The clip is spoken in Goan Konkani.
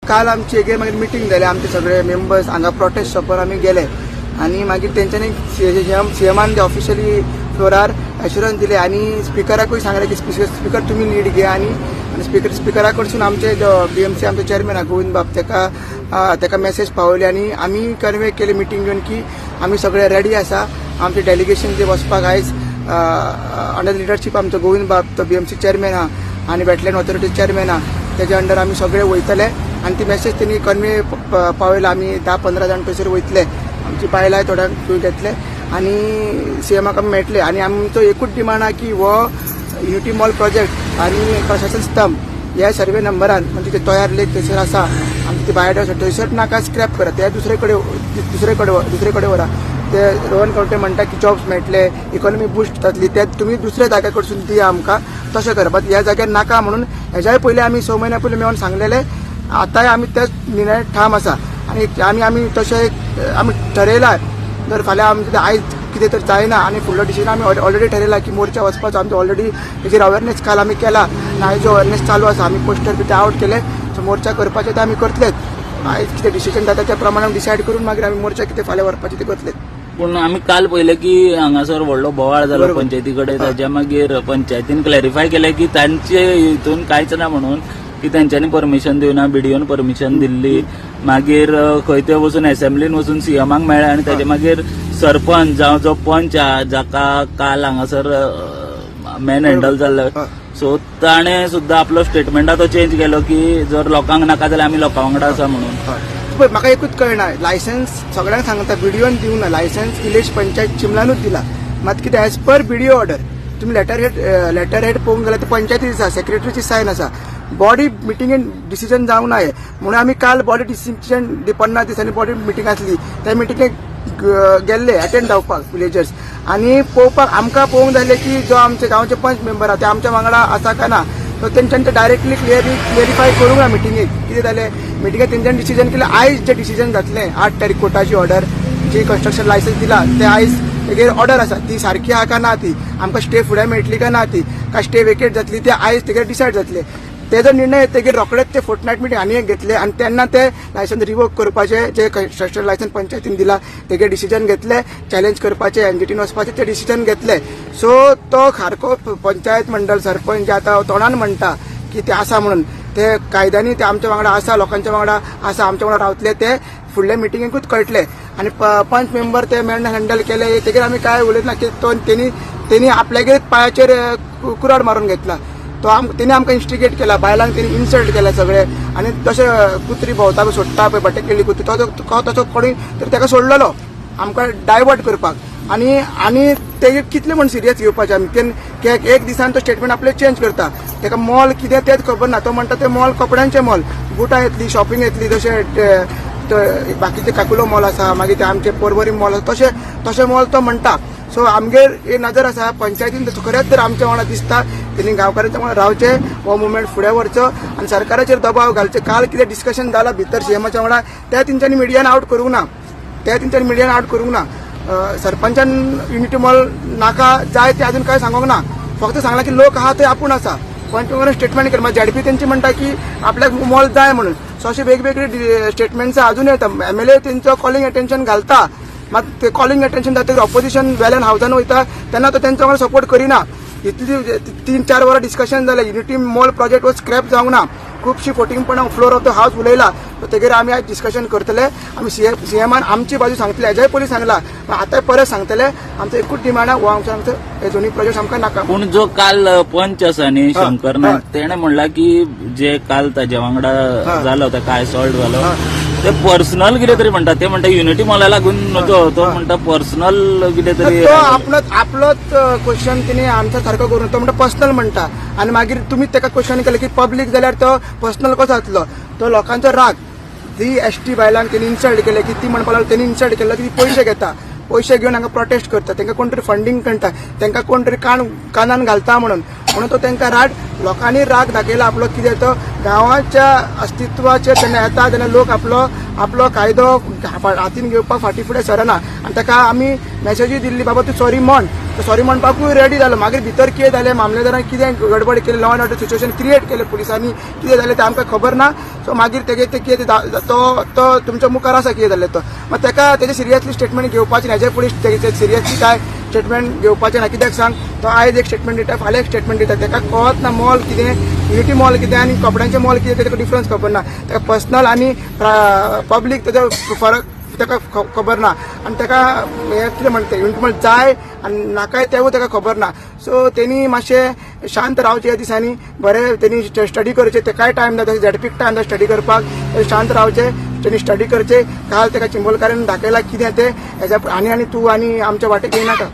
काल आमची एगेन मागीर मिटींग जाली. आमचे सगळे मेंबर्स हांगा प्रोटेस्ट शॉपार आमी गेले आनी मागीर तेंच्यांनी सीएमान ते ऑफिशियली फ्लोरार एश्युरन्स दिले आनी स्पिकराकूय सांगलें की स्पिकर तुमी लीड घे. आनी आनी स्पिकरा कडसून आमचे बीएमसी आमचे चेअरमॅन आहा गोविंद बाब, तेका मेसेज पावयली आनी आमी कन्वे केले मिटींग घेवन की आमी सगळे रेडी आसा. आमचे डेलिगेशन जे वचपाक आयज अंडर लिडरशीप आमचो गोविंद बाब, तो बीएमसी चेअरमॅन आहा आनी वेटलँड ऑथॉरिटी चेअरमॅन आहा, तेज्या अंडर आमी सगळे वयतले. आनी ती मेसेज तेणी कन्वे पावयला. आमी 10-15 जाण थंयसर वयतले, आमची बायलांय थोड्यांक घेतले आनी सीएमाक आमी मेळटले. आनी आमचो एकूच डिमांड आहा की हो युनिटी मॉल प्रोजेक्ट आनी प्रशासन स्तंभ ह्या सर्वे नंबरान, म्हणजे ते तयार लेक थंयसर आसा आमची ती बायोडायवर्सिटी, थंयसर नाका, स्क्रॅप करा. ते दुसरे कडेन व्हरा. ते रोहन खंवटे म्हणटा की जॉब्स मेळटले, इकॉनॉमी बुस्ट जातली, ते तुमी दुसऱ्या जाग्या कडसून दिया आमकां, तशें करा, बट ह्या जाग्यार नाका म्हणून हेज्याय पयलीं आमी 6 म्हयन्या पयलीं मेळोन सांगलेले. आतांय आमी तेच निर्णय ठाम आसा आनी आमी तशें आमी ठरयला, जर फाल्यां आमचें आयज कितें तर जायना आनी फुडलो डिसिजन आमी ऑलरेडी ठरयला की मोर्चा वचपाचो. आमचो ऑलरेडी हेजेर अवेरनेस काल आमी केला आनी आयज अवेरनेस चालू आसा. आमी पोस्टर बी ते आवट केले. सो मोर्चा करपाचे ते आमी करतलेच. आयज कितें डिसिजन जाता त्या प्रमाणे डिसायड करून मागीर आमी मोर्चा कितें फाल्यां व्हरपाचे ते करतले. पूण आमी काल पळयलें की हांगासर व्हडलो बोवाळ जालो पंचायती कडेन. ताच्या मागीर पंचायतीन क्लॅरिफाय केलें की तांचे हितून कांयच ना म्हणून, की तेंच्यांनी परमिशन दिवना, बीडीओन परमिशन दिल्ली. मागीर खंय ते वचून एसेंब्लीन वचून सीएमाक मेळ्ळे आनी ताजे मागीर सरपंच जावं जो पंच आहा, जाका काल हांगासर मॅन हँडल जाल्लो, सो ताणें सुद्दां आपलो स्टेटमेंटा तो चेंज केलो की जर लोकांक नाका जाल्यार आमी लोकां वांगडा आसा म्हणून. पळय, म्हाका एकूच कळना, लायसन्स सगळ्यांक सांगता, बीडीओन दिवना लायसन्स, विलेज पंचायत चिमलानूच दिला. मात कितें, एज पर बीडीओ ऑर्डर तुमी लेटर हेड पळोवंक गेल्यार ते पंचायती आसा, सेक्रेटरीची सायन आसा. बॉडी मिटिंगेन डिसिजन जावंक ना हें म्हणून आमी काल बॉडी डिसिजन, 50 दिसांनी बॉडी मिटींग आसली, त्या मिटिंगेक गेल्ले अटेंड जावपाक विलेजर्स आनी पळोवपाक. आमकां पळोवंक जालें की जो आमचे गांवचे पंच मेंबर आहा ते आमच्या वांगडा आसा काय ना. सो तेंच्यांनी ते डायरेक्टली क्लियरिफाय करूंक ना मिटिंगेक. कितें जालें, मिटिंगेक तेंच्यांनी डिसिजन केलें, आयज जें डिसिजन जातलें, 8 तारीख कोर्टाची ऑर्डर जी कन्स्ट्रक्शन लायसन्स दिला ते आयज तेगेर ऑर्डर आसा, ती सारकी आहा काय ना, ती आमकां स्टे फुडें मेळटली काय ना, ती काय स्टे वेकेट जातली, ते आयज तेगेर डिसायड जातले. तेजो निर्णय येतकीर रोखडेच ते फोर्टनायट मिटींग आनी एक घेतले आनी तेन्ना ते लायसन्स रिवोक करपाचे, जे कन्स्ट्रक्शन लायसन्स पंचायतीन दिला तेगे डिसिजन घेतले, चॅलेंज करपाचे, एनजीटीन वचपाचे ते डिसिजन घेतले. सो तो सारको पंचायत मंडळ सरपंच जे आतां तोंडान म्हणटा की ते आसा म्हणून, ते कायद्यांनी ते आमच्या वांगडा आसा, लोकांच्या वांगडा आसा, आमच्या वांगडा रावतले, ते फुडल्या मिटिंगेकूच कळटले. आनी पंच मेंबर ते मॅन हँडल केले, तेगेर आमी काय उलयतना की तो तेणी आपल्यागेर पायाचेर कुराड मारून घेतला. तो तेणी आमकां इन्स्टिगेट केला, बायलांक तेणी इन्सल्ट केला सगळे. आनी तशें कुत्री भोंवता पळय, सोडटा पळय बटे केल्ली कुत्री, तो तसो कोणी तर ताका सोडलेलो आमकां डायवर्ट करपाक. आनी आनी ते कितले म्हण सिरियस घेवपाचे आमी? ते एक दिसान तो स्टेटमेंट आपले चेंज करता. ताका मॉल कितें तेंच खबर ना. तो म्हणटा ते मॉल कपड्यांचे मॉल, बुटां येतली, शॉपिंग येतली, जशें बाकीचे काकुलो मॉल आसा, मागीर ते आमचे पोरवरी मॉल आसा, तशें तशें मॉल तो म्हणटा. सो आमगेर एक नजर आसा, पंचायतीन खरेंच तर आमच्या वांगडा दिसता तेणी गांवकारांच्या वांगडा रावचे, हो मुवमेंट फुडें व्हरचो आनी सरकाराचेर दबाव घालचे. काल कितें डिस्कशन जालां भितर सीएमाच्या वांगडा ते तेंच्यांनी मिडियान आवट करूंक ना, ते तेंच्यांनी मिडियान आवट करूंक ना. सरपंचान युनिटी मॉल नाका जाय ते अजून काय सांगूंक ना. फक्त सांगलां की लोक आहा ते आपूण आसा. पंच स्टेटमेंट केलें, मागीर झेडपी तेंची म्हणटा की आपल्याक मॉल जाय म्हणून. सो अशे वेगवेगळे स्टेटमेंट्स अजून येता. एमएलए तेंचो कॉलिंग अटेन्शन घालता, मात ते कॉलिंग अटेन्शन जातकीर ऑपोजिशन वेल्यान हावजान वयता तेन्ना तो तेंच्या वांगडा सपोर्ट करिना. इतली 3-4 वरां डिस्कशन जालें, युनिटी मॉल प्रोजेक्ट हो स्क्रॅप जावंक ना. खुबशी फटींगपणां फ्लोर ऑफ the house उलयला. सो तेगेर आमी आयज डिस्कशन करतले. आमी सीएमान आमची बाजू सांगतले. हेज्याय पयलीं सांगला, आतां परत सांगतले. आमचो एकूच डिमांड आहा, हो आमचो आमचो हे दोन्ही प्रोजेक्ट आमकां नाका. पूण जो काल पंच आसा न्ही, शंकर नायक, तेणे म्हणला की जे काल ताजे वांगडा जालो, ताका असॉल्ट जालो, ते पर्सनल कितें तरी म्हणटा. ते म्हणटा युनिटी मॉला लागून न्हू, तो म्हणटा पर्सनल कितें तरी. तो आपलोच आपलोच क्वेश्चन तिने आन्सर सारको करून तो म्हणटा पर्सनल म्हणटा. आनी मागीर तुमी ताका क्वेश्चन केलें की पब्लीक जाल्यार तो पर्सनल कसो जातलो? तो लोकांचो राग, ती एसटी बायलांक तेणी इन्सल्ट केले की ती म्हणपाक लागली, तेणी इन्सल्ट केलो की ती पयशे घेता, पयशे घेवन हांगा प्रोटेस्ट करता, तांकां कोण तरी फंडींग करता, तांकां कोण तरी कान कानान घालता म्हणून. म्हणून तो तांकां राग, लोकांनी राग दाखयला आपलो. कितें तो गांवाच्या अस्तित्वाचेर जेन्ना येता तेन्ना लोक आपलो आपलो कायदो हातीन घेवपाक फाटीं फुडें सरना. आनी ताका आमी मेसेजूय दिल्ली, बाबा तूं सॉरी म्हण. तो सॉरी म्हणपाकूय रेडी जालो. मागीर भितर कितें जालें, मामलेदारान कितें गडबड केली, law and order situation create केलें पुलिसांनी, कितें जालें तें आमकां खबर ना. सो मागीर तेगे तें कितें तो तो तुमच्या मुखार आसा कितें जालें तो. मात तेका तेजें सिरियसली स्टेटमेंट घेवपाचें, हेजे फुडें तेजें सिरियसली काय स्टेटमेंट घेवपाचें ना. कित्याक सांग, तो आयज एक स्टेटमेंट दिता, फाल्यां एक स्टेटमेंट दिता. तेका कळत ना मॉल कितें, युनिटी मॉल कितें आनी कपड्यांचें मॉल कितें, तेका डिफरन्स खबर ना. तेका पर्सनल आनी पब्लीक तेजो फरक तेका खबर ना. आनी तेका हें कितें म्हणटा, युनिटी मॉल जाय आनी नाकाय तेवूय तेका खबर ना. सो तेणी मातशें शांत रावचें ह्या दिसांनी, बरें तेणी स्टडी करचें. तेकाय टायम ना, तशें झेडपीक टायम ना स्टडी करपाक. शांत रावचें, तेणी स्टडी करचें. काल तेका चिंबलकारान दाखयलां कितें तें. हेज्या आनी आनी तूं आनी आमच्या वाटेक येयनाका.